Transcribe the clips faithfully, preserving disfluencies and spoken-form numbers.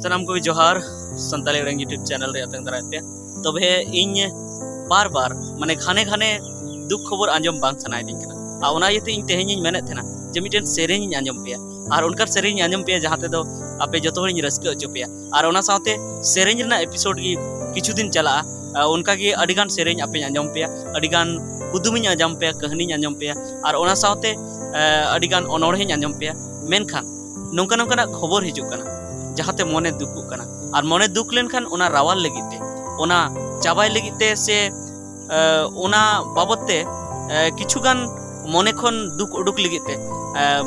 ᱥᱟᱱᱟᱢ ᱠᱚᱜᱮ ᱡᱚᱦᱟᱨ᱾ ᱥᱟᱱᱛᱟᱲᱤ ᱟᱲᱟᱝ YouTube channel ᱨᱮ ᱟᱛᱟᱝ ᱫᱟᱨᱟᱭ ᱯᱮ᱾ ᱛᱚᱵᱮ ᱤᱧ ᱵᱟᱨ ᱵᱟᱨ, ᱢᱟᱱᱮ, ᱜᱷᱟᱱᱮ ᱜᱷᱟᱱᱮ ᱫᱩᱠ ᱠᱷᱚᱵᱚᱨ ᱟᱸᱡᱚᱢ ᱵᱟᱝ ᱥᱟᱱᱟᱭᱤᱫᱤᱧ ᱠᱟᱱᱟ, ᱟᱨ ᱚᱱᱟ ᱤᱭᱟᱹᱛᱮ ᱤᱧ ᱛᱮᱦᱮᱧ ᱤᱧ ᱢᱮᱱᱮᱫ ᱛᱟᱦᱮᱱᱟ ᱡᱮ ᱢᱤᱫᱴᱮᱱ ᱥᱮᱨᱮᱧ ᱤᱧ ᱟᱸᱡᱚᱢ ᱯᱮᱭᱟ, ᱟᱨ ᱚᱱᱠᱟᱱ ᱥᱮᱨᱮᱧ ᱤᱧ ᱟᱸᱡᱚᱢ ᱯᱮᱭᱟ ᱡᱟᱦᱟᱸ ᱛᱮᱫᱚ ᱟᱯᱮ ᱡᱚᱛᱚ ᱦᱚᱲᱤᱧ ᱨᱟᱹᱥᱠᱟᱹ ᱦᱚᱪᱚ ᱯᱮᱭᱟ᱾ ᱟᱨ ᱚᱱᱟ ᱥᱟᱶᱛᱮ ᱥᱮᱨᱮᱧ ᱨᱮᱱᱟᱜ episode ᱜᱮ ᱠᱤᱪᱷᱩ ᱫᱤᱱ ᱪᱟᱞᱟᱜᱼᱟ᱾ ᱟᱨ ᱚᱱᱠᱟᱜᱮ ᱟᱹᱰᱤᱜᱟᱱ ᱥᱮᱨᱮᱧ ᱟᱯᱮᱧ ᱟᱸᱡᱚᱢ ᱯᱮᱭᱟ, ᱟᱹᱰᱤᱜᱟᱱ ᱠᱩᱫᱩᱢᱤᱧ ᱟᱸᱡᱚᱢ ᱯᱮᱭᱟ, ᱠᱟᱹᱦᱱᱤᱧ ᱟᱸᱡᱚᱢ ᱯᱮᱭᱟ, ᱟᱨ ᱚᱱᱟ ᱥᱟᱶᱛᱮ ᱟᱹᱰᱤᱜᱟᱱ ᱚᱱᱚᱬᱦᱮᱧ ᱟᱸᱡᱚᱢ ᱯᱮᱭᱟ᱾ ᱢᱮᱱᱠᱷᱟᱱ ᱱᱚᱝᱠᱟ ᱱᱚᱝᱠᱟᱱᱟᱜ ᱠᱷᱚᱵᱚᱨ ᱦᱤᱡᱩᱜ ᱠᱟᱱᱟ ᱡᱟᱦᱟᱸᱛᱮ ᱢᱚᱱᱮ ᱫᱩᱠᱩᱜ ᱠᱟᱱᱟ᱾ ᱟᱨ ᱢᱚᱱᱮ ᱫᱩᱠ ᱞᱮᱱᱠᱷᱟᱱ ᱚᱱᱟ ᱨᱟᱣᱟᱞ ᱞᱟᱹᱜᱤᱫ ᱛᱮ, ᱚᱱᱟ ᱪᱟᱵᱟᱭ ᱞᱟᱹᱜᱤᱫ ᱛᱮ ᱥᱮ ᱚᱱᱟ ᱵᱟᱵᱚᱛ ᱛᱮ ᱠᱤᱪᱷᱩᱜᱟᱱ ᱢᱚᱱᱮ ᱠᱷᱚᱱ ᱫᱩᱠ ᱩᱰᱩᱠ ᱞᱟᱹᱜᱤᱫ ᱛᱮ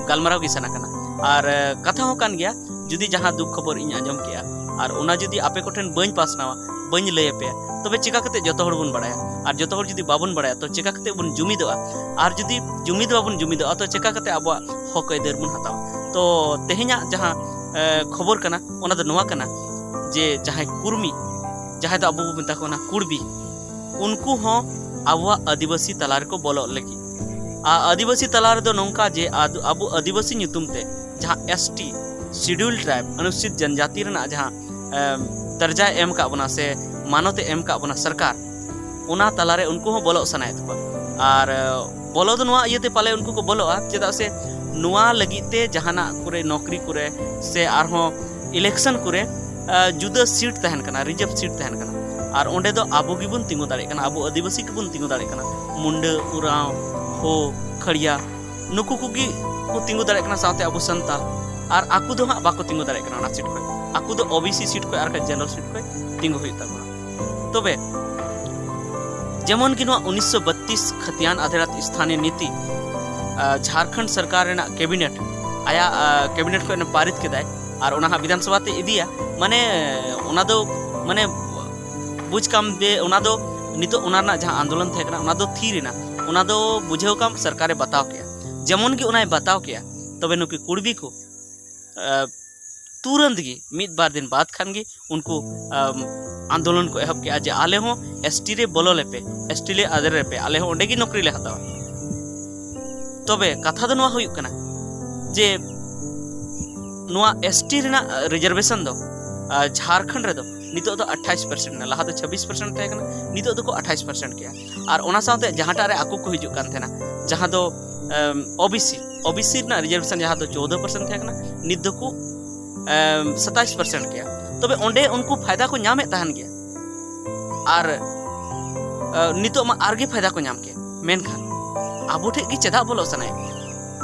ᱜᱟᱞᱢᱟᱨᱟᱣ ᱜᱮ ᱥᱟᱱᱟ ᱠᱟᱱᱟ᱾ ᱟᱨ ᱠᱟᱛᱷᱟ ᱦᱚᱸ ᱠᱟᱱ ᱜᱮᱭᱟ, ᱡᱩᱫᱤ ᱡᱟᱦᱟᱸ ᱫᱩᱠ ᱠᱷᱚᱵᱚᱨ ᱤᱧ ᱟᱸᱡᱚᱢ ᱠᱮᱜᱼᱟ ᱟᱨ ᱚᱱᱟ ᱡᱩᱫᱤ ᱟᱯᱮ ᱠᱚᱴᱷᱮᱱ ᱵᱟᱹᱧ ᱯᱟᱥᱱᱟᱣᱟ, ᱵᱟᱹᱧ ᱞᱟᱹᱭ ᱟᱯᱮᱭᱟ, ᱛᱚᱵᱮ ᱪᱮᱠᱟ ᱠᱟᱛᱮ ᱡᱚᱛᱚ ᱦᱚᱲ ᱵᱚᱱ ᱵᱟᱲᱟᱭᱟ? ᱟᱨ ᱡᱚᱛᱚ ᱦᱚᱲ ᱡᱩᱫᱤ ᱵᱟᱵᱚᱱ ᱵᱟᱲᱟᱭᱟ, ᱛᱚ ᱪᱮᱠᱟ ᱠᱟᱛᱮ ᱵᱚᱱ ᱡᱩᱢᱤᱫᱚᱜᱼᱟ? ᱟᱨ ᱡᱩᱫᱤ ᱡᱩᱢᱤᱫ ᱵᱟᱵᱚᱱ ᱡᱩᱢᱤᱫᱚᱜᱼᱟ, ᱛᱚ ᱪᱮᱠᱟ ᱠᱟᱛᱮ ᱟᱵᱚᱣᱟᱜ ᱦᱚᱠ ᱟᱹᱭᱫᱟᱹᱨ ᱵᱚᱱ ᱦᱟᱛᱟᱣᱟ? ᱛᱚ ᱛᱮᱦᱮᱧᱟᱜ ᱡᱟᱦᱟᱸ ᱠᱷᱚᱵᱚᱨ ᱠᱟᱱᱟ, ᱚᱱᱟ ᱫᱚ ᱱᱚᱣᱟ ᱠᱟᱱᱟ ᱡᱮ ᱡᱟᱦᱟᱸᱭ ᱠᱩᱲᱢᱤ, ᱡᱟᱦᱟᱸᱭ ᱫᱚ ᱟᱵᱚ ᱵᱚ ᱢᱮᱛᱟ ᱠᱚ ᱠᱟᱱᱟ ᱠᱩᱲᱵᱤ, ᱩᱱᱠᱩ ᱦᱚᱸ ᱟᱵᱚᱣᱟᱜ ᱟᱹᱫᱤᱵᱟᱹᱥᱤ ᱛᱟᱞᱟ ᱨᱮᱠᱚ ᱵᱚᱞᱚᱜ ᱞᱟᱹᱜᱤᱫ᱾ ᱟᱨ ᱟᱹᱫᱤᱵᱟᱹᱥᱤ ᱛᱟᱞᱟ ᱨᱮᱫᱚ ᱱᱚᱝᱠᱟ ᱡᱮ ᱟᱫ-, ᱟᱵᱚ ᱟᱹᱫᱤᱵᱟᱹᱥᱤ ᱧᱩᱛᱩᱢ ᱛᱮ ᱡᱟᱦᱟᱸ ST, Scheduled Tribe, ᱚᱱᱩᱥᱩᱪᱤᱛ ᱡᱚᱱᱡᱟᱛᱤ ᱨᱮᱱᱟᱜ ᱡᱟᱦᱟᱸ ᱫᱟᱨᱡᱟᱭ ᱮᱢ ᱟᱠᱟᱫ ᱵᱚᱱᱟ ᱥᱮ ᱢᱟᱱᱚᱛ ᱮ ᱮᱢ ᱟᱠᱟᱫ ᱵᱚᱱᱟ ᱥᱚᱨᱠᱟᱨ, ᱚᱱᱟ ᱛᱟᱞᱟᱨᱮ ᱩᱱᱠᱩ ᱦᱚᱸ ᱵᱚᱞᱚᱜ ᱥᱟᱱᱟᱭᱮᱫ ᱠᱚᱣᱟ᱾ ᱟᱨ ᱵᱚᱞᱚ ᱫᱚ ᱱᱚᱣᱟ ᱤᱭᱟᱹᱛᱮ ᱯᱟᱞᱮ ᱩᱱᱠᱩ ᱠᱚ ᱵᱚᱞᱚᱜᱼᱟ, ᱪᱮᱫᱟᱜ ᱥᱮ ᱱᱚᱣᱟ ᱞᱟᱹᱜᱤᱫ ᱛᱮ ᱡᱟᱦᱟᱱᱟᱜ ᱠᱚᱨᱮ, ᱱᱚᱠᱨᱤ ᱠᱚᱨᱮ ᱥᱮ ᱟᱨᱦᱚᱸ election ᱠᱚᱨᱮ ᱡᱩᱫᱟᱹ seat ᱛᱟᱦᱮᱱ ᱠᱟᱱᱟ, reserve seat ᱛᱟᱦᱮᱱ ᱠᱟᱱᱟ᱾ ᱟᱨ ᱚᱸᱰᱮ ᱫᱚ ᱟᱵᱚ ᱜᱮᱵᱚᱱ ᱛᱤᱸᱜᱩ ᱫᱟᱲᱮᱭᱟᱜ ᱠᱟᱱᱟ, ᱟᱵᱚ ᱟᱹᱫᱤᱵᱟᱹᱥᱤ ᱜᱮᱵᱚᱱ ᱛᱤᱸᱜᱩ ᱫᱟᱲᱮᱭᱟᱜ ᱠᱟᱱᱟ᱾ ᱢᱩᱱᱰᱟᱹ, ᱩᱨᱟᱸᱣ, ᱦᱳ, ᱠᱷᱟᱲᱤᱭᱟ, ᱱᱩᱠᱩ ᱠᱚᱜᱮ ᱠᱚ ᱛᱤᱸᱜᱩ ᱫᱟᱲᱮᱭᱟᱜ ᱠᱟᱱᱟ, ᱥᱟᱶᱛᱮ ᱟᱵᱚ ᱥᱟᱱᱛᱟᱲ᱾ ᱟᱨ ᱟᱠᱚ ᱫᱚ ᱦᱟᱸᱜ ᱵᱟᱠᱚ ᱛᱤᱸᱜᱩ ᱫᱟᱲᱮᱭᱟᱜ ᱠᱟᱱᱟ ᱚᱱᱟ seat ᱠᱷᱚᱱ᱾ ᱟᱠᱚ ᱫᱚ OBC seat ᱠᱷᱚᱱ ᱟᱨ ᱵᱟᱠᱷᱟᱡ general seat ᱠᱷᱚᱱ ᱛᱤᱸᱜᱩ ᱦᱩᱭᱩᱜ ᱛᱟᱠᱚᱣᱟ᱾ ᱛᱚᱵᱮ ᱡᱮᱢᱚᱱ ᱜᱮ ᱱᱚᱣᱟ ᱩᱱᱤᱥᱥᱚ ᱵᱟᱛᱤᱥ ᱠᱷᱟᱛᱤᱭᱟᱱ ᱟᱫᱷᱮᱨᱟᱛ ᱥᱛᱷᱟᱱᱤᱭ ᱱᱤᱛᱤ ᱡᱷᱟᱲᱠᱷᱚᱸᱰ ᱥᱚᱨᱠᱟᱨ ᱨᱮᱱᱟᱜ cabinet, ᱟᱭᱟᱜ cabinet ᱠᱷᱚᱱ ᱯᱟᱨᱤᱛ ᱠᱮᱫᱟᱭ, ᱟᱨ ᱚᱱᱟ ᱦᱟᱸᱜ ᱵᱤᱫᱷᱟᱱ ᱥᱚᱵᱷᱟ ᱛᱮ ᱤᱫᱤᱭᱟ, ᱢᱟᱱᱮ ᱚᱱᱟ ᱫᱚ, ᱢᱟᱱᱮ ᱵᱩᱡᱽ ᱠᱟᱢ ᱵᱮ, ᱚᱱᱟ ᱫᱚ ᱱᱤᱛᱚᱜ ᱚᱱᱟ ᱨᱮᱱᱟᱜ ᱡᱟᱦᱟᱸ ᱟᱱᱫᱳᱞᱚᱱ ᱛᱟᱦᱮᱸ ᱠᱟᱱᱟ, ᱚᱱᱟ ᱫᱚ ᱛᱷᱤᱨ ᱮᱱᱟ᱾ ᱚᱱᱟ ᱫᱚ ᱵᱩᱡᱷᱟᱹᱣ ᱠᱟᱢ ᱥᱚᱨᱠᱟᱨᱮ ᱵᱟᱛᱟᱣ ᱠᱮᱜᱼᱟ᱾ ᱡᱮᱢᱚᱱ ᱜᱮ ᱚᱱᱟᱭ ᱵᱟᱛᱟᱣ ᱠᱮᱜᱼᱟ, ᱛᱚᱵᱮ ᱱᱩᱠᱩ ᱠᱩᱲᱵᱤ ᱠᱚ ᱛᱩᱨᱟᱹᱱᱛ ᱜᱮ ᱢᱤᱫ ᱵᱟᱨ ᱫᱤᱱ ᱵᱟᱫ ᱠᱷᱟᱱ ᱜᱮ ᱩᱱᱠᱩ ᱟᱱᱫᱳᱞᱚᱱ ᱠᱚ ᱮᱦᱚᱵ ᱠᱮᱜᱼᱟ ᱡᱮ ᱟᱞᱮ ᱦᱚᱸ ST ᱨᱮ ᱵᱚᱞᱚ ᱞᱮᱯᱮ, ST ᱞᱮ ᱟᱫᱮᱨ ᱞᱮᱯᱮ, ᱟᱞᱮ ᱦᱚᱸ ᱚᱸᱰᱮ ᱜᱮ ᱱᱚᱠᱨᱤ ᱞᱮ ᱦᱟᱛᱟᱣᱟ᱾ ᱛᱚᱵᱮ ᱠᱟᱛᱷᱟ ᱫᱚ ᱱᱚᱣᱟ ᱦᱩᱭᱩᱜ ᱠᱟᱱᱟ ᱡᱮ ᱱᱚᱣᱟ ᱮᱥ ᱴᱤ ᱨᱮᱱᱟᱜ ᱨᱤᱡᱟᱨᱵᱷᱮᱥᱚᱱ ᱫᱚ ᱟᱨ ᱡᱷᱟᱲᱠᱷᱚᱸᱰ ᱨᱮᱫᱚ ᱱᱤᱛᱚᱜ ᱫᱚ ᱟᱴᱷᱟᱥ ᱯᱟᱨᱥᱮᱱᱴ ᱮᱱᱟ᱾ ᱞᱟᱦᱟ ᱫᱚ ᱪᱷᱟᱵᱵᱤᱥ ᱯᱟᱨᱥᱮᱱᱴ ᱛᱟᱦᱮᱸ ᱠᱟᱱᱟ, ᱱᱤᱛᱚᱜ ᱫᱚᱠᱚ ᱟᱴᱷᱟᱥ ᱯᱟᱨᱥᱮᱱᱴ ᱠᱮᱜᱼᱟ᱾ ᱟᱨ ᱚᱱᱟ ᱥᱟᱶᱛᱮ ᱡᱟᱦᱟᱸᱴᱟᱜ ᱨᱮ ᱟᱠᱚ ᱠᱚ ᱦᱤᱡᱩᱜ ᱠᱟᱱ ᱛᱟᱦᱮᱱᱟ, ᱡᱟᱦᱟᱸ ᱫᱚ ᱳᱵᱤᱥᱤ, ᱳᱵᱤᱥᱤ ᱨᱮᱱᱟᱜ ᱨᱤᱡᱟᱨᱵᱷᱮᱥᱚᱱ ᱡᱟᱦᱟᱸ ᱫᱚ ᱪᱳᱫᱽᱫᱳ ᱯᱟᱨᱥᱮᱱᱴ ᱛᱟᱦᱮᱸ ᱠᱟᱱᱟ, ᱱᱤᱛ ᱫᱚᱠᱚ ᱥᱟᱛᱟᱥ ᱯᱟᱨᱥᱮᱱᱴ ᱠᱮᱜᱼᱟ᱾ ᱛᱚᱵᱮ ᱚᱸᱰᱮ ᱩᱱᱠᱩ ᱯᱷᱟᱭᱫᱟ ᱠᱚ ᱧᱟᱢᱮᱫ ᱛᱟᱦᱮᱱ ᱜᱮᱭᱟ᱾ ᱟᱨ ᱱᱤᱛᱚᱜ ᱢᱟ ᱟᱨᱜᱮ ᱯᱷᱟᱭᱫᱟ ᱠᱚ ᱧᱟᱢ ᱠᱮᱫ, ᱢᱮᱱᱠᱷᱟᱱ ᱟᱵᱚ ᱴᱷᱮᱱ ᱜᱮ ᱪᱮᱫᱟᱜ ᱵᱚᱞᱚᱜ ᱥᱟᱱᱟᱭᱮᱫ ᱠᱚᱣᱟ?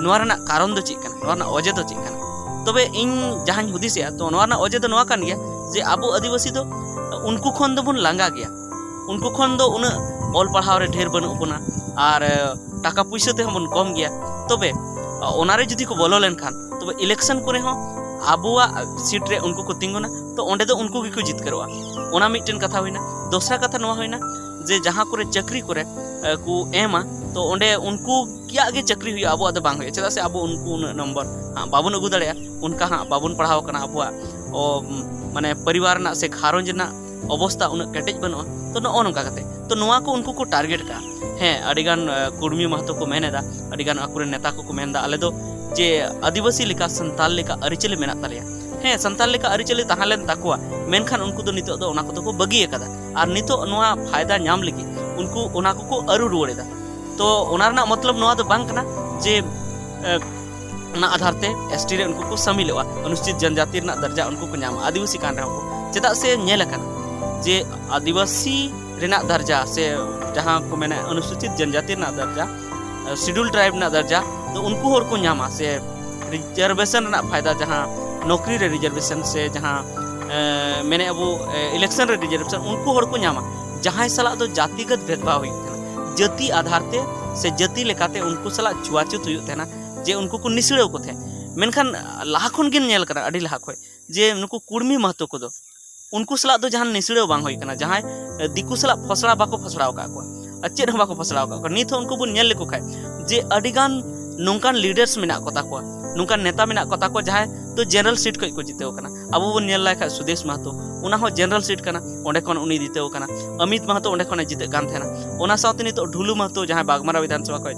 ᱱᱚᱣᱟ ᱨᱮᱱᱟᱜ ᱠᱟᱨᱚᱱ ᱫᱚ ᱪᱮᱫ ᱠᱟᱱᱟ? ᱱᱚᱣᱟ ᱨᱮᱱᱟᱜ ᱚᱡᱮ ᱫᱚ ᱪᱮᱫ ᱠᱟᱱᱟ? ᱛᱚᱵᱮ ᱤᱧ ᱡᱟᱦᱟᱸᱧ ᱦᱩᱫᱤᱥᱮᱜᱼᱟ, ᱛᱚ ᱱᱚᱣᱟ ᱨᱮᱱᱟᱜ ᱚᱡᱮ ᱫᱚ ᱱᱚᱣᱟ ᱠᱟᱱ ᱜᱮᱭᱟ ᱡᱮ ᱟᱵᱚ ᱟᱹᱫᱤᱵᱟᱹᱥᱤ ᱫᱚ ᱩᱱᱠᱩ ᱠᱷᱚᱱ ᱫᱚᱵᱚᱱ ᱞᱟᱸᱜᱟ ᱜᱮᱭᱟ᱾ ᱩᱱᱠᱩ ᱠᱷᱚᱱ ᱫᱚ ᱩᱱᱟᱹᱜ ᱚᱞ ᱯᱟᱲᱦᱟᱣ ᱨᱮ ᱰᱷᱮᱨ ᱵᱟᱹᱱᱩᱜ ᱵᱚᱱᱟ, ᱟᱨ ᱴᱟᱠᱟ ᱯᱩᱭᱥᱟᱹ ᱛᱮᱦᱚᱸ ᱵᱚᱱ ᱠᱚᱢ ᱜᱮᱭᱟ᱾ ᱛᱚᱵᱮ ᱚᱱᱟᱨᱮ ᱡᱩᱫᱤ ᱠᱚ ᱵᱚᱞᱚ ᱞᱮᱱᱠᱷᱟᱱ, ᱛᱚᱵᱮ ᱤᱞᱮᱠᱥᱚᱱ ᱠᱚᱨᱮ ᱦᱚᱸ ᱟᱵᱚᱣᱟᱜ ᱥᱤᱴ ᱨᱮ ᱩᱱᱠᱩ ᱠᱚ ᱛᱤᱸᱜᱩᱱᱟ, ᱛᱚ ᱚᱸᱰᱮ ᱫᱚ ᱩᱱᱠᱩ ᱜᱮᱠᱚ ᱡᱤᱛᱠᱟᱹᱨᱚᱜᱼᱟ᱾ ᱚᱱᱟ ᱢᱤᱫᱴᱮᱱ ᱠᱟᱛᱷᱟ ᱦᱩᱭᱱᱟ᱾ ᱫᱚᱥᱨᱟ ᱠᱟᱛᱷᱟ ᱱᱚᱣᱟ ᱦᱩᱭᱱᱟ ᱡᱮ ᱡᱟᱦᱟᱸ ᱠᱚᱨᱮ ᱪᱟᱹᱠᱨᱤ ᱠᱚᱨᱮ ᱠᱚ ᱮᱢᱟ, ᱛᱚ ᱚᱸᱰᱮ ᱩᱱᱠᱩ ᱠᱚᱣᱟᱜ ᱜᱮ ᱪᱟᱹᱠᱨᱤ ᱦᱩᱭᱩᱜᱼᱟ, ᱟᱵᱚᱣᱟᱜ ᱫᱚ ᱵᱟᱝ ᱦᱩᱭᱩᱜᱼᱟ᱾ ᱪᱮᱫᱟᱜ ᱥᱮ ᱟᱵᱚ ᱩᱱᱠᱩ ᱩᱱᱟᱹᱜ ᱱᱚᱢᱵᱚᱨ ᱦᱟᱸᱜ ᱵᱟᱵᱚᱱ ᱟᱹᱜᱩ ᱫᱟᱲᱮᱭᱟᱜᱼᱟ, ᱚᱱᱠᱟ ᱦᱟᱸᱜ ᱵᱟᱵᱚᱱ ᱯᱟᱲᱦᱟᱣ ᱟᱠᱟᱱᱟ, ᱟᱵᱚᱣᱟᱜ ᱢᱟᱱᱮ ᱯᱚᱨᱤᱵᱟᱨ ᱨᱮᱱᱟᱜ ᱥᱮ ᱜᱷᱟᱨᱚᱸᱡᱽ ᱨᱮᱱᱟᱜ ᱚᱵᱚᱥᱛᱟ ᱩᱱᱟᱹᱜ ᱠᱮᱴᱮᱡ ᱵᱟᱹᱱᱩᱜᱼᱟ᱾ ᱛᱚ ᱱᱚᱜᱼᱚ ᱱᱚᱝᱠᱟ ᱠᱟᱛᱮ, ᱛᱚ ᱱᱚᱣᱟ ᱠᱚ ᱩᱱᱠᱩ ᱠᱚ ᱴᱟᱨᱜᱮᱴ ᱠᱟᱜᱼᱟ᱾ ᱦᱮᱸ, ᱟᱹᱰᱤᱜᱟᱱ ᱠᱩᱲᱢᱤ ᱢᱟᱦᱟᱛᱚ ᱠᱚ ᱢᱮᱱ ᱮᱫᱟ, ᱟᱹᱰᱤᱜᱟᱱ ᱟᱠᱚᱨᱮᱱ ᱱᱮᱛᱟ ᱠᱚᱠᱚ ᱢᱮᱱ ᱮᱫᱟ, ᱟᱞᱮ ᱫᱚ ᱡᱮ ᱟᱹᱫᱤᱵᱟᱹᱥᱤ ᱞᱮᱠᱟ ᱥᱟᱱᱛᱟᱞ ᱞᱮᱠᱟ ᱟᱹᱨᱤᱪᱟᱹᱞᱤ ᱢᱮᱱᱟᱜ ᱛᱟᱞᱮᱭᱟ᱾ ᱦᱮᱸ, ᱥᱟᱱᱛᱟᱞ ᱞᱮᱠᱟ ᱟᱹᱨᱤᱪᱟᱹᱞᱤ ᱛᱟᱦᱮᱸ ᱞᱮᱱ ᱛᱟᱠᱚᱣᱟ, ᱢᱮᱱᱠᱷᱟᱱ ᱩᱱᱠᱩ ᱫᱚ ᱱᱤᱛᱚᱜ ᱫᱚ ᱚᱱᱟ ᱠᱚᱫᱚ ᱠᱚ ᱵᱟᱹᱜᱤ ᱟᱠᱟᱫᱟ᱾ ᱟᱨ ᱱᱤᱛᱚᱜ ᱱᱚᱣᱟ ᱯᱷᱟᱭᱫᱟ ᱧᱟᱢ ᱞᱟᱹᱜᱤᱫ ᱩᱱᱠᱩ ᱚᱱᱟ ᱠᱚᱠᱚ ᱟᱹᱨᱩ ᱨᱩᱣᱟᱹᱲ ᱮᱫᱟ᱾ ᱛᱚ ᱚᱱᱟ ᱨᱮᱱᱟᱜ ᱢᱚᱛᱞᱚᱵ ᱱᱚᱣᱟ ᱫᱚ ᱵᱟᱝ ᱠᱟᱱᱟ ᱡᱮ ᱚᱱᱟ ᱟᱫᱷᱟᱨ ᱛᱮ ᱮᱥ ᱴᱤ ᱨᱮ ᱩᱱᱠᱩ ᱠᱚ ᱥᱟᱢᱤᱞᱚᱜᱼᱟ, ᱚᱱᱩᱥᱩᱪᱤᱛ ᱡᱚᱱᱡᱟᱛᱤ ᱨᱮᱱᱟᱜ ᱫᱟᱨᱡᱟ ᱩᱱᱠᱩ ᱠᱚ ᱧᱟᱢᱟ, ᱟᱹᱫᱤᱵᱟᱹᱥᱤ ᱠᱟᱱ ᱨᱮᱦᱚᱸ ᱠᱚ᱾ ᱪᱮᱫᱟᱜ ᱥᱮ ᱧᱮᱞ ᱟᱠᱟᱱᱟ ᱡᱮ ᱟᱹᱫᱤᱵᱟᱹᱥᱤ ᱨᱮᱱᱟᱜ ᱫᱟᱨᱡᱟ ᱥᱮ ᱡᱟᱦᱟᱸ ᱠᱚ ᱢᱮᱱᱟ ᱚᱱᱩᱥᱩᱪᱤᱛ ᱡᱚᱱᱡᱟᱛᱤ ᱨᱮᱱᱟᱜ ᱫᱟᱨᱡᱟ, ᱥᱤᱰᱩᱞ ᱴᱨᱟᱭᱤᱵᱽ ᱨᱮᱱᱟᱜ ᱫᱟᱨᱡᱟ ᱫᱚ ᱩᱱᱠᱩ ᱦᱚᱲ ᱠᱚ ᱧᱟᱢᱟ, ᱥᱮ ᱨᱤᱡᱟᱨᱵᱷᱮᱥᱚᱱ ᱨᱮᱱᱟᱜ ᱯᱷᱟᱭᱫᱟ, ᱡᱟᱦᱟᱸ ᱱᱚᱠᱨᱤ ᱨᱮ ᱨᱤᱡᱟᱨᱵᱷᱮᱥᱚᱱ ᱥᱮ ᱡᱟᱦᱟᱸ ᱢᱮᱱᱮᱫ ᱟᱵᱚ ᱤᱞᱮᱠᱥᱚᱱ ᱨᱮ ᱨᱤᱡᱟᱨᱵᱷᱮᱥᱚᱱ, ᱩᱱᱠᱩ ᱦᱚᱲ ᱠᱚ ᱧᱟᱢᱟ, ᱡᱟᱦᱟᱸᱭ ᱥᱟᱞᱟᱜ ᱫᱚ ᱡᱟᱹᱛᱤᱜᱚᱛ ᱵᱷᱮᱫᱽᱵᱷᱟᱣ ᱦᱩᱭᱩᱜ ᱛᱟᱦᱮᱱᱟ, ᱡᱟᱹᱛᱤ ᱟᱫᱷᱟᱨ ᱛᱮ ᱥᱮ ᱡᱟᱹᱛᱤ ᱞᱮᱠᱟᱛᱮ ᱩᱱᱠᱩ ᱥᱟᱞᱟᱜ ᱪᱷᱩᱣᱟᱪᱷᱩᱛ ᱦᱩᱭᱩᱜ ᱛᱟᱦᱮᱱᱟ, ᱡᱮ ᱩᱱᱠᱩ ᱠᱚ ᱱᱤᱥᱲᱟᱹᱣ ᱠᱚ ᱛᱟᱦᱮᱸᱫ᱾ ᱢᱮᱱᱠᱷᱟᱱ ᱞᱟᱦᱟ ᱠᱷᱚᱱ ᱜᱮ ᱧᱮᱞ ᱠᱟᱱᱟ, ᱟᱹᱰᱤ ᱞᱟᱦᱟ ᱠᱷᱚᱱ, ᱡᱮ ᱱᱩᱠᱩ ᱠᱩᱲᱢᱤ ᱢᱟᱦᱟᱛᱚ ᱠᱚᱫᱚ ᱩᱱᱠᱩ ᱥᱟᱞᱟᱜ ᱫᱚ ᱡᱟᱦᱟᱱ ᱱᱤᱥᱲᱟᱹᱣ ᱵᱟᱝ ᱦᱩᱭ ᱠᱟᱱᱟ, ᱡᱟᱦᱟᱸᱭ ᱫᱤᱠᱩ ᱥᱟᱞᱟᱜ ᱯᱷᱚᱥᱲᱟ ᱵᱟᱠᱚ ᱯᱷᱚᱥᱲᱟᱣ ᱟᱠᱟᱫ ᱠᱚᱣᱟ, ᱟᱨ ᱪᱮᱫ ᱦᱚᱸ ᱵᱟᱠᱚ ᱯᱷᱚᱥᱲᱟᱣ ᱟᱠᱟᱫ ᱠᱚᱣᱟ᱾ ᱱᱤᱛ ᱦᱚᱸ ᱩᱱᱠᱩ ᱵᱚᱱ ᱧᱮᱞ ᱞᱮᱠᱚ ᱠᱷᱟᱱ ᱡᱮ ᱟᱹᱰᱤᱜᱟᱱ ᱱᱚᱝᱠᱟᱱ ᱞᱤᱰᱟᱨᱥ ᱢᱮᱱᱟᱜ ᱠᱚ ᱛᱟᱠᱚᱣᱟ, ᱱᱚᱝᱠᱟᱱ ᱱᱮᱛᱟ ᱢᱮᱱᱟᱜ ᱠᱚ ᱛᱟᱠᱚᱣᱟ, ᱡᱟᱦᱟᱸᱭ ᱫᱚ ᱡᱮᱱᱟᱨᱟᱞ ᱥᱤᱴ ᱠᱷᱚᱱ ᱠᱚ ᱡᱤᱛᱟᱹᱣ ᱠᱟᱱᱟ᱾ ᱟᱵᱚ ᱵᱚᱱ ᱧᱮᱞ ᱞᱮᱠᱷᱟᱱ ᱥᱩᱫᱮᱥ ᱢᱟᱦᱟᱛᱚ, ᱚᱱᱟ ᱦᱚᱸ ᱡᱮᱱᱟᱨᱟᱞ ᱥᱤᱴ ᱠᱟᱱᱟ, ᱚᱸᱰᱮ ᱠᱷᱚᱱ ᱩᱱᱤ ᱡᱤᱛᱟᱹᱣ ᱠᱟᱱᱟ᱾ ᱚᱢᱤᱛ ᱢᱟᱦᱟᱛᱚ ᱚᱸᱰᱮ ᱠᱷᱚᱱᱮ ᱡᱤᱛᱟᱹᱜ ᱠᱟᱱ ᱛᱟᱦᱮᱱᱟ᱾ ᱚᱱᱟ ᱥᱟᱶᱛᱮ ᱱᱤᱛᱚᱜ ᱰᱷᱩᱞᱩ ᱢᱟᱦᱟᱛᱚ, ᱡᱟᱦᱟᱸᱭ ᱵᱟᱜᱽᱢᱟᱨᱟ ᱵᱤᱫᱷᱟᱱ ᱥᱚᱵᱷᱟ ᱠᱷᱚᱱ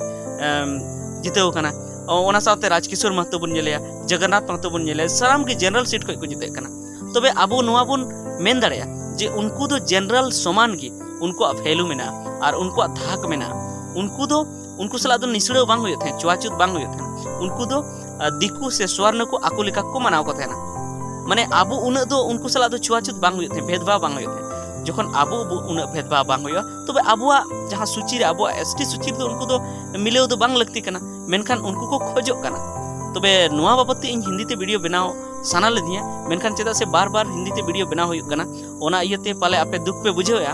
ᱡᱤᱛᱟᱹᱣ ᱠᱟᱱᱟ, ᱚᱱᱟ ᱥᱟᱶᱛᱮ ᱨᱟᱡᱽ ᱠᱤᱥᱳᱨ ᱢᱟᱦᱟᱛᱚ ᱵᱚᱱ ᱧᱮᱞᱮᱭᱟ, ᱡᱚᱜᱚᱱᱱᱟᱛᱷ ᱢᱟᱦᱟᱛᱚ ᱵᱚᱱ ᱧᱮᱞᱮᱭᱟ, ᱥᱟᱱᱟᱢ ᱜᱮ ᱡᱮᱱᱟᱨᱟᱞ ᱥᱤᱴ ᱠᱷᱚᱱ ᱠᱚ ᱡᱤᱛᱟᱹᱜ ᱠᱟᱱᱟ᱾ ᱛᱚᱵᱮ ᱟᱵᱚ ᱱᱚᱣᱟ ᱵᱚᱱ ᱢᱮᱱ ᱫᱟᱲᱮᱭᱟᱜᱼᱟ ᱡᱮ ᱩᱱᱠᱩ ᱫᱚ ᱡᱮᱱᱟᱨᱟᱞ ᱥᱚᱢᱟᱱ ᱜᱮ ᱩᱱᱠᱩᱣᱟᱜ ᱵᱷᱮᱞᱩ ᱢᱮᱱᱟᱜᱼᱟ ᱟᱨ ᱩᱱᱠᱩᱣᱟᱜ ᱫᱷᱟᱠ ᱢᱮᱱᱟᱜᱼᱟ᱾ ᱩᱱᱠᱩ ᱫᱚ, ᱩᱱᱠᱩ ᱥᱟᱞᱟᱜ ᱫᱚ ᱱᱤᱥᱲᱟᱹᱣ ᱵᱟᱝ ᱦᱩᱭᱩᱜ ᱛᱟᱦᱮᱸᱫ, ᱪᱷᱩᱣᱟᱪᱷᱩᱛ ᱵᱟᱝ ᱦᱩᱭᱩᱜ ᱛᱟᱦᱮᱸᱫ᱾ ᱩᱱᱠᱩ ᱫᱚ ᱟᱨ ᱫᱤᱠᱩ ᱥᱮ ᱥᱚᱣᱟᱨᱱᱚ ᱠᱚ ᱟᱠᱚ ᱞᱮᱠᱟ ᱠᱚ ᱢᱟᱱᱟᱣ ᱠᱚ ᱛᱟᱦᱮᱱᱟ᱾ ᱢᱟᱱᱮ ᱟᱵᱚ ᱩᱱᱟᱹᱜ ᱫᱚ ᱩᱱᱠᱩ ᱥᱟᱞᱟᱜ ᱫᱚ ᱪᱷᱩᱣᱟᱪᱷᱩᱛ ᱵᱟᱝ ᱦᱩᱭᱩᱜ ᱛᱟᱦᱮᱸᱫ, ᱵᱷᱮᱫᱽᱵᱷᱟᱣ ᱵᱟᱝ ᱦᱩᱭᱩᱜ ᱛᱟᱦᱮᱸᱫ᱾ ᱡᱚᱠᱷᱚᱱ ᱟᱵᱚ ᱵᱚ-, ᱩᱱᱟᱹᱜ ᱵᱷᱮᱫᱽᱵᱷᱟᱣ ᱵᱟᱝ ᱦᱩᱭᱩᱜᱼᱟ, ᱛᱚᱵᱮ ᱟᱵᱚᱣᱟᱜ ᱡᱟᱦᱟᱸ ᱥᱩᱪᱤ ᱨᱮ, ᱟᱵᱚᱣᱟᱜ ᱮᱥ ᱴᱤ ᱥᱩᱪᱤ ᱨᱮᱫᱚ ᱩᱱᱠᱩ ᱫᱚ ᱢᱤᱞᱟᱹᱣ ᱫᱚ ᱵᱟᱝ ᱞᱟᱹᱠᱛᱤ ᱠᱟᱱᱟ, ᱢᱮᱱᱠᱷᱟᱱ ᱩᱱᱠᱩ ᱠᱚ ᱠᱷᱚᱡᱚᱜ ᱠᱟᱱᱟ᱾ ᱛᱚᱵᱮ ᱱᱚᱣᱟ ᱵᱟᱵᱚᱫ ᱛᱮ ᱤᱧ ᱦᱤᱱᱫᱤ ᱛᱮ ᱵᱷᱤᱰᱤᱭᱳ ᱵᱮᱱᱟᱣ ᱥᱟᱱᱟ ᱞᱤᱫᱤᱧᱟ, ᱢᱮᱱᱠᱷᱟᱱ ᱪᱮᱫᱟᱜ ᱥᱮ ᱵᱟᱨ ᱵᱟᱨ ᱦᱤᱱᱫᱤ ᱛᱮ ᱵᱷᱤᱰᱤᱭᱳ ᱵᱮᱱᱟᱣ ᱦᱩᱭᱩᱜ ᱠᱟᱱᱟ, ᱚᱱᱟ ᱤᱭᱟᱹᱛᱮ ᱯᱟᱞᱮ ᱟᱯᱮ ᱫᱩᱠ ᱯᱮ ᱵᱩᱡᱷᱟᱹᱣᱮᱫᱼᱟ,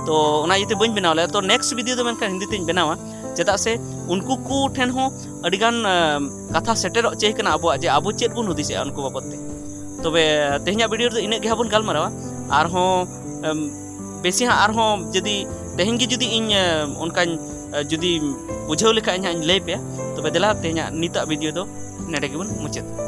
ᱛᱚ ᱚᱱᱟ ᱤᱭᱟᱹᱛᱮ ᱵᱟᱹᱧ ᱵᱮᱱᱟᱣ ᱞᱮᱫᱼᱟ᱾ ᱛᱚ ᱱᱮᱠᱥᱴ ᱵᱷᱤᱰᱤᱭᱳ ᱫᱚ ᱢᱮᱱᱠᱷᱟᱱ ᱦᱤᱱᱫᱤ ᱛᱮᱧ ᱵᱮᱱᱟᱣᱟ, ᱪᱮᱫᱟᱜ ᱥᱮ ᱩᱱᱠᱩ ᱠᱚ ᱴᱷᱮᱱ ᱦᱚᱸ ᱟᱹᱰᱤᱜᱟᱱ, ᱟᱸ, ᱠᱟᱛᱷᱟ ᱥᱮᱴᱮᱨᱚᱜ ᱪᱟᱹᱭ ᱠᱟᱱᱟ ᱟᱵᱚᱣᱟᱜ, ᱡᱮ ᱟᱵᱚ ᱪᱮᱫ ᱵᱚᱱ ᱦᱩᱫᱤᱥᱮᱜᱼᱟ ᱩᱱᱠᱩ ᱵᱟᱵᱚᱫ ᱛᱮ᱾ ᱛᱚᱵᱮ ᱛᱮᱦᱮᱧᱟᱜ ᱵᱷᱤᱰᱤᱭᱳ ᱨᱮᱫᱚ ᱤᱱᱟᱹᱜ ᱜᱮ ᱦᱟᱸᱜ ᱵᱚᱱ ᱜᱟᱞᱢᱟᱨᱟᱣᱟ᱾ ᱟᱨᱦᱚᱸ, ᱟᱸ, ᱵᱮᱥᱤ ᱦᱟᱸᱜ ᱟᱨᱦᱚᱸ ᱡᱩᱫᱤ ᱛᱮᱦᱮᱧ ᱜᱮ ᱡᱩᱫᱤ ᱤᱧ, ᱟᱸ, ᱚᱱᱠᱟᱧ, ᱟᱸ, ᱡᱩᱫᱤ ᱵᱩᱡᱷᱟᱹᱣ ᱞᱮᱠᱷᱟᱡ ᱤᱧ ᱦᱟᱸᱜ ᱤᱧ ᱞᱟᱹᱭ ᱯᱮᱭᱟ᱾ ᱛᱚᱵᱮ ᱫᱮᱞᱟ ᱛᱮᱦᱮᱧᱟᱜ ᱱᱤᱛᱟᱜ ᱵᱷᱤᱰᱤᱭᱳ ᱫᱚ ᱱᱚᱰᱮ ᱜᱮᱵᱚᱱ ᱢᱩᱪᱟᱹᱫᱟ᱾